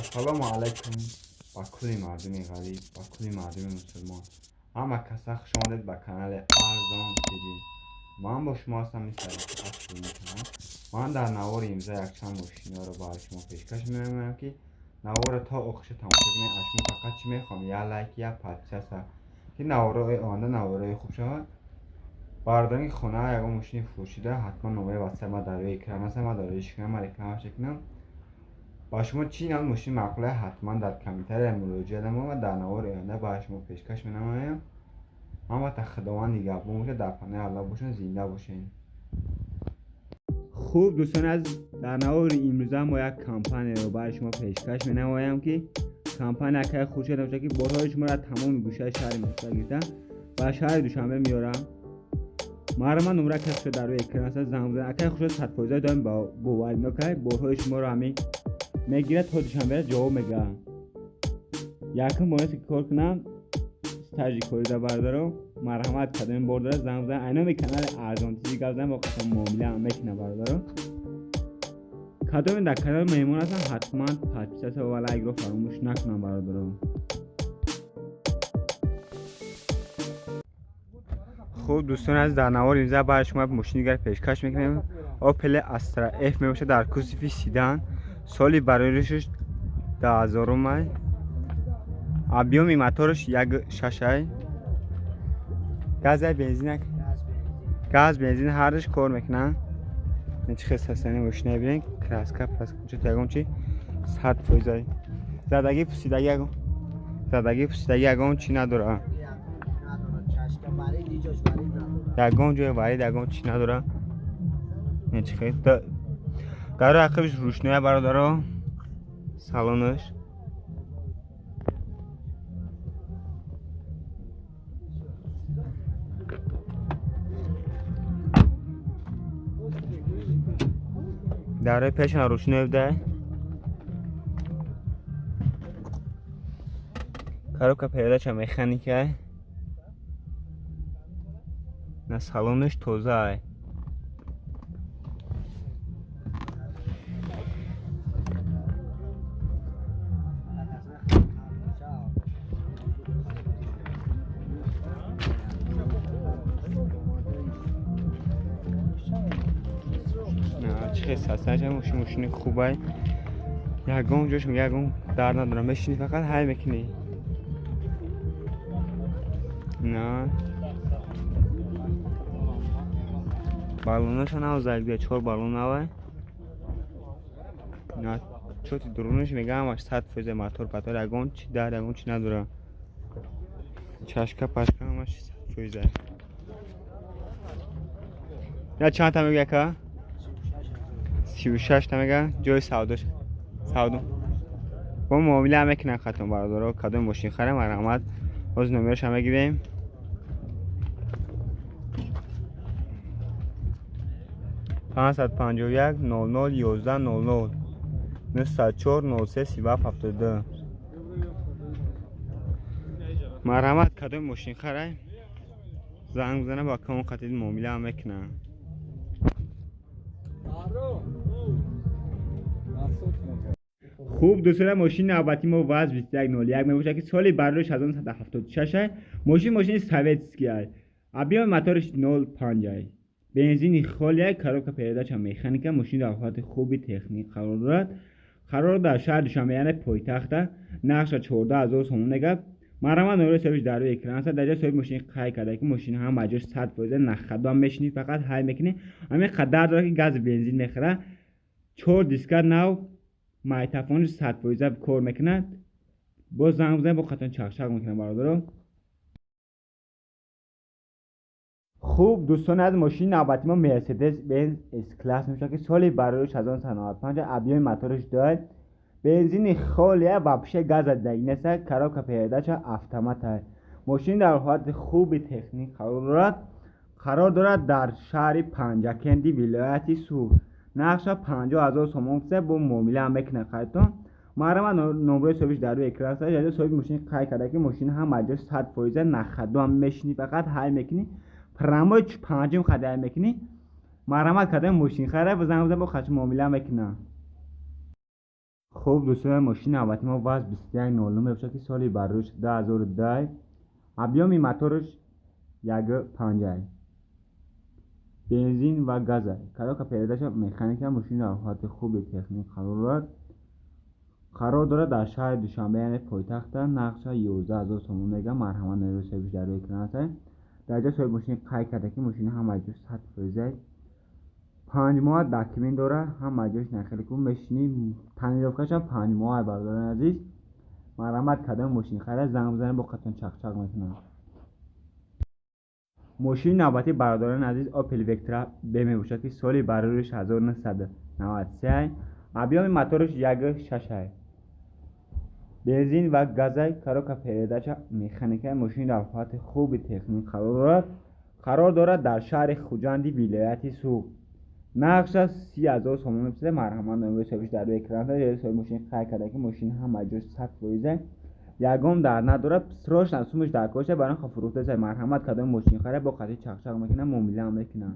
Ассалому алайкум ба кулли мардуми ғариб, ба кулли мардуми мусулмон. Ҳама каса хуш омадед ба канали Арзон ТВ. Ман бо шумо ҳастам мистер Асл. Ман дар навори имрӯза якчанд мошинаро барои шумо пешкаш менамоям, ки наворро то охиша тамошо кунед. Аз шумо фақат чӣ мехоҳам? Я лайк, я подписаться, ки наворҳои оянда наворҳои хуб шавад. Бародарони хона ягон мошини фурӯшида, ҳатман номаи ватсап ма дар рӯи экран аст, ма дар рӯи шикана ма рекламаш мекунам. Ба шумо чӣ навъ мошин маъқул аст, ҳатман дар комментария муроҷиат намоед ва дар навори оянда барои шумо пешкаш менамоям. Ҳамвата Худованд нигаҳбон бошад, дар паноҳи Аллоҳ бошед, зинда бошед. Хуб, дӯстони азиз, дар навори имрӯза мо як компанияро барои шумо пешкаш менамоям, ки компания акай Хуршед бошад, ки борҳои шуморо аз тамоми гӯшаи шаҳри Москва гирифта ба шаҳри Душанбе меорам. Марҳамат, номраи акай Хуршед дар рӯи экран аст, занг бизанед. Акай Хуршед садфоиза доим боваринок ай, борҳои шуморо ҳамин мегирад, то Душанбе ҷавоб мегӯяд. Якум бояст ки кор кунам стажи корида. Бародаро, марҳамат, кадоми бор дорад, занг бизанед. Айноми канали Арзон ТВ гап занед, бо қатъан муомила ҳам мекунам. Бародаро, кадоме дар канал меҳмон ҳастанд, ҳатман подписаться ва лайкро фаромӯш накунанд, бародаро. Хуб, дӯстони азиз, дар навори имрӯза барои шумо як мошини дигар пешкаш мекунем. Opel Astra F мебошад, дар кузови седан, соли бароришаш 2000-ум ай, объёми мотораш 1,6 ай, газай бензинак, газ бензин ҳардуш кор мекунанд. Чӣ хел состояние мошина бинед, краска праска ягон чи 100%-ай, задагӣ пусидаги, ягон задагӣ пусидаги, ягон чи надора, ягон ҷои варид, ягон чи надора. Чӣ хел дарои ақибиш рӯшноя, бародаро, салонаш. Дарои пешана рӯшноя будай, коробка передача механикай, на салонаш тозаай. Чӣ хел состояние мошин, мошини хубай, ягон ҷош ягон дар надорам, мешини, фақат ҳай мекунӣ. На баллонаша нав зад, чор баллон навай, на чоти дурунаш мега ҳамаш 100%, мотор патор ягон чи дар ягон чи надора, чашка пашка ҳамаш 100%. Я чандта мега, ака? 36 та мега. Ҷои савдош савдо бо муомила мекунанд хатон. Бародаро, кадом мошин харем, марҳамат, боз номераша мегирем: 551 00 11 00 904 03 37 72. Марҳамат, кадом мошин харай, занг бизана, ба кам қатид муомила ҳам мекунанд. Хуб, дӯстони, мошини навбати мо ВАЗ 2101 мебошад, ки соли барориш 1976 ай. Мошин мошини советский ай, объёми моториш 0,5 ай, бензини холи ай, коробка передача механика. Мошин дар ҳолати хуби техник қарор дорад, қарор дар шаҳри Душанбе, яъне пойтахта. Нархша 14 000 сомон мегап. Марҳамат, номерои соҳибиш дар рӯи экран аст. Дар ҷои соҳиби мошин қайд карда, ки мошин ҳама ҷош 100%, нахадом мешинӣ, фақат ҳай мекунӣ. Ҳамин қадар дорад, ки гази бензин мехӯрад, чор диска нав, магнитофонаш 100% кор мекунад. Боз занг бизанед, бо қатон чақчақ мекунад, бародаро. Хуб, дӯстони аз, мошини навбати мо Мерседес Бенз С класс мешавад, ки соли барориш 1995, объёми мотораш 2, бензини холия, вообще газа дагинеса, коробка передача автомата. Мошин дар ҳолати хуби техник қарор дорад, қарор дорад дар шаҳри Панҷакенди вилояти Суғд. Нархша 50 000 сомон киса, бо муомила ҳам мекунад харидтон. Марҳамат, номрои соҳибиш дар рӯи экран аст. Соҳиби мошин қайд карда, ки мошин ҳама ҷош 100%, нахадом мешинӣ, фақат ҳай мекунӣ, прямой панҷум хад ҳай мекунӣ. Марҳамат, кардем мошин хара, занг бизан, бо хачи муомила мекунам. Хуб, дӯстони, мошини навбати мо ВАЗ 2109 мебошад, ки соли баррӯш 2010, объёми мотораш 1,5, бензин ва газа, коробка передача механика. Мошин дар ҳолати хуби техник қарор дорад. Қарор дорад дар шаҳри Душанбе, яъне пойтахта. Нархша 11 000 сомон мегӯям. Марҳамат, номери соҳибиш дар рӯи экран аст. Дар ҷо соҳиби мошин қайд карда, ки мошин ҳама ҷош 100%, 5 моҳа документ дорад, ҳама ҷош нахеле кун мешинӣ, тонировкашам 5 моҳа. Бародарони азиз, марҳамат, кадоми мошин хайра, занг бизанед, бо қатон чақчақ мекунам. Мошини навбатӣ, бародарони азиз, Опел Вектра Б мебошад, ки соли баррӯш 1993, объёми мотораш 1,6, бензин ва газай, коробка передача механика. Мошин дар ҳолати хуби техник қарор дорад. Қарор дорад дар шаҳри Хуҷанди вилояти Суғд. Нархша 30 000 сомон меписад. Марҳамат, номери соҳибиш дар рӯи экран. Соҳиби мошин қайд карда, ки мошин ҳама ҷош 100%, ягон дард надорад, срочно сумаш дар коша, барои он фурӯхта. Марҳамат, кадоми мошин хара, бо қатъи чақчақ мекунам, муомила мекунам.